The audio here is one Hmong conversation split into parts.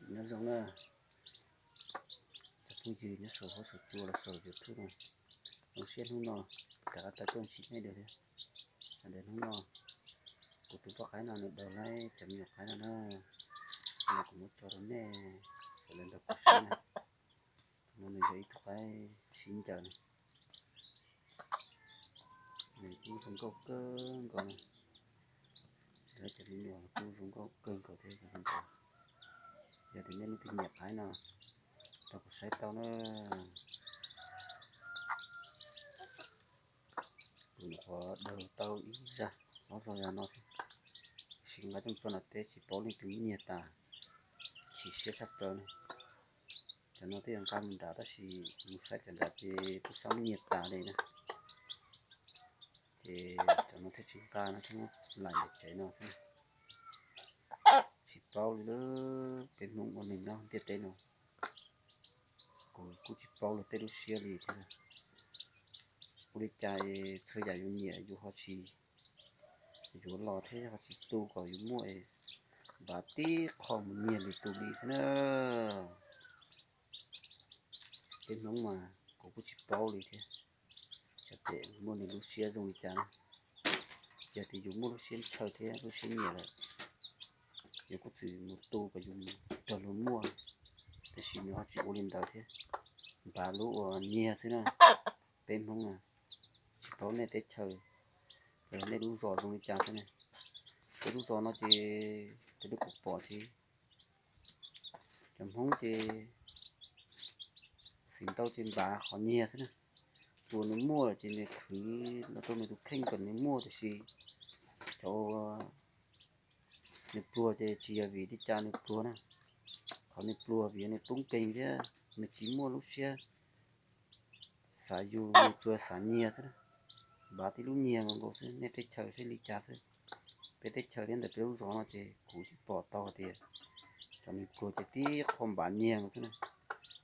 Nyob zoo na, cov phooj ywg nyob saum huab saum cua los saum YouTube no, zoo siab hnub no rov qab tau tuaj ntsib nej dua thiab. Ntawm hnub no kuv tus poj qaib no nws daug laib cov me nyuam qaib no na, no kuv muab tso rau nej sawv daws nrog kuv saib na. Tus no nws yog ib tug qaib sib ncaws na, nws kuj zoo nkauj kawg nkaus na. Lawv cov me nyuam kuj zoo nkauj kawg nkaus thiab yog li ntawd, yog tias nej leej twg nyiam qaib no, rau kuv saib tau na. Tus nyuam qhuav daug tau ib zaj ob zog yog no thiab, tab sis nqa coj tso nram teb tsis paub leej twg muab nyiag tas, chim siab tshaj plaws na. Cov no twb yog nqa mus nrad tab sis mus saib cov nrad ces tub sab muab nyiag tas li na. Ces cov no thiaj tsis nqa no thiab, muab laim ntawm tsev no xwb. Tsis paub li lawm, peb Hmoob ua neeg nyob ntiaj teb no, kuv kuj tsis paub luag tej lub siab li thiab. Ua li cas txhua yam yus nyiam yus ho tsis yuav los thiab ho tsis tu kom yus muaj, npav tib qho mus nyiag lwm tus li xwb na. Peb Hmoob mas kuv kuj tsis paub li thiab, xyov tias muaj nws lub siab zoo li cas na. Yog tias yus muaj lub siab ntshaw thiab lub siab nyiam lawm, yus kuj txwm mus tu kom yus raug luag muaj, tab sis nws ho tsis ua li ntawd thiab, npav lub uas nyiag xwb na. Peb Hmoob na, tsis paub nej teb chaws, nej lub zos zoo li cas xwb na. Peb lub zos no ces raws li kuv pom ces cov Hmoob ces txiv ntau ces npav qhov nyiag xwb na. Tus nws muaj ces nws khwv los rau nws tus kheej kom nws muaj, tiam sis cov nws pluag ces tsis yog vim li cas nws pluag na. Qhov nws pluag vim nws tub nkeeg thiab nws tsis muaj lub siab xav yug, nws tsuas xav nyiag xwb na. Npav tib lub nyiag nkaus nkaus xwb, nej teb chaws seb li cas xwb. Peb teb chaws thiab ntawm peb lub zos no ces kuv tsis pom tau hais tias cov nws pluag ces tib qho npav nyiag nkaus xwb na.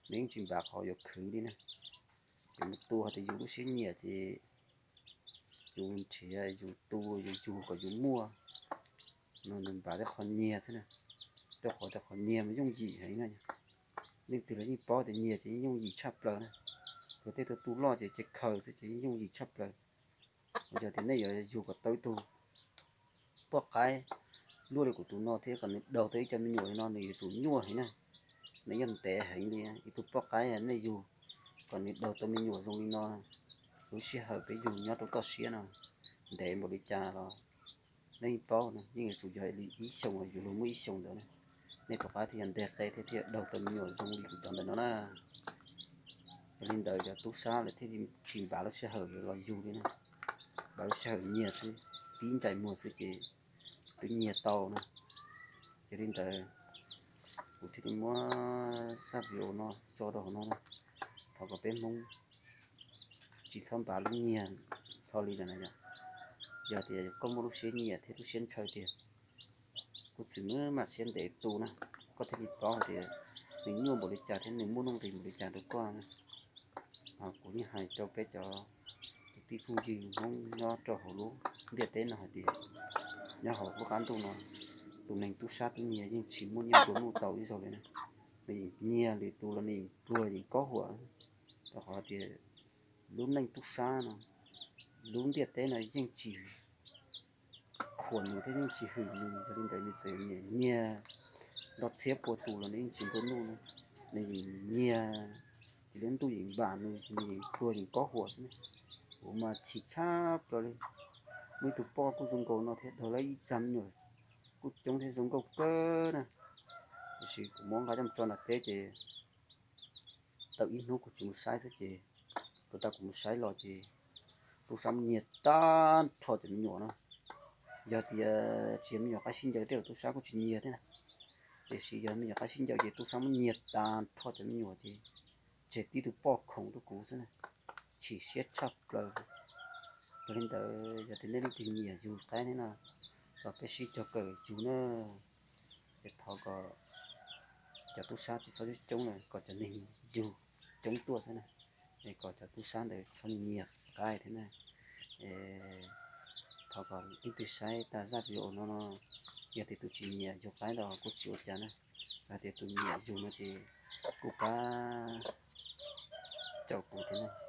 Nws yeej tsis npav qhov yuav khwv li na. Ces mus tu hais tias yus lub siab nyiam ces yus nrhiav yus tu yus yug kom yus muaj no, nws npav tib qho nyiag xwb na. Rau qhov tias qhov nyiag mas yooj yim heev na. Leej twg los yeej paub tias nyiag ces yeej yooj yim tshaj plaws na. Luag tej tus tu loj ces ces khaws xwb ces yeej yooj yim tshaj plaws. Yog tias nej yuav yug kom tau ib tug poj qaib luaj li kuv tus no thiab kom nws daug tau ib co me nyuam li no nws yuav tsum nyuaj heev na. Nws yog ntev heev li, ib tug poj qaib nej yug kom nws daug tau me nyuam zoo li no, lub sij hawm peb yug nyob rau toj siab no ntev npaum li cas los nej yeej paub na, yeej yuav tsum yog li ib xyoos, yus luag muaj ib xyoos ntawd na, nej tus qaib thiaj yog nteg qe thiab thiaj daug tau me nyuam zoo li kuv cov ntawm no na. Yog li ntawd cov tub sab lawv thiaj li tsis npav lub sij hawm los yug li na, npav lub sij hawm nyiag xwb, tib ntsais muag xwb ces twb nyiag tau na. Yog li ntawd kuv thiaj li muab zaj video no tso rau hauv no na, thov kom peb Hmoob tsis txhob npav lub nyiag txho li lawm na yom. Yog tias koj muaj lub siab nyiam thiab lub siab ntshaw tiag, kuv txwm muab mam siab ntev tu na, koj thiaj li paub hais tias nws nyuaj npaum li cas thiab nws muaj nuj nqis npaum li cas rau koj na. Kuv yeej hais rau peb cov kwv tij phooj ywg Hmoob nyob rau hauv lub ntiaj teb no hais tias nyob hauv lub qab ntuj no, tus neeg tub sab tub nyiag yeej tsis muaj nyiaj nplua nuj tau ib zaug li na. Nws yeej nyiag lwm tus los nws yeej pluag yeej kaub huam, rau qhov tias lub neej tub sab no, lub ntiaj teb no yeej tsis khuam nws thiab yeej tsis hwm nws, yog li ntawd nws txawm nyiag nto txhiab pua tus los nws yeej tsis nplua nuj na. Nws yeej nyiag ces lub ntuj yeej npam nws ces nws yeej pluag yeej kaub huam xwb na. Kuv mas chim tshaj plaws li, muaj ib tug poj kuj zoo nkaus no thiab daug lawm ib zaj me nyuam kuj coob thiab zoo nkauj kawg na. Tiam sis kuv muab nqa coj mus tso nram teb ces tau ib hnub kuv tsis mus saib xwb ces puag ta kuv mus saib los ces tub sab muab nyiag tag nrho cov me nyuam no. Yog tias tsis yog me nyuam qaib sib ncaws tej zaum tub sab kuj tsis nyiag thiab na. Tiam sis yog me nyuam qaib sib ncaws ces tub sab muab nyiag tag nrho cov me nyuam ces tseg tib tug poj khoom rau kuv xwb na. Chim siab tshaj plaws. Yog li ntawd yog tias nej leej twg nyiam yug qaib thiab no, kom peb sib cog kawm yug na. Es thov kom cov tub sab tsis txhob coob coob na, kom cov neeg yug coob tuaj xwb na. Es kom cov tub sab ntawd txhob nyiag qaib thiab na. Thov kom leej twg saib tag zaj video no no, yog tias tus tsis nyiam yug qaib los kuj tsis ua cas na. Hais tias tus nyiam yus no ces kuj pab caum kuv thiab na.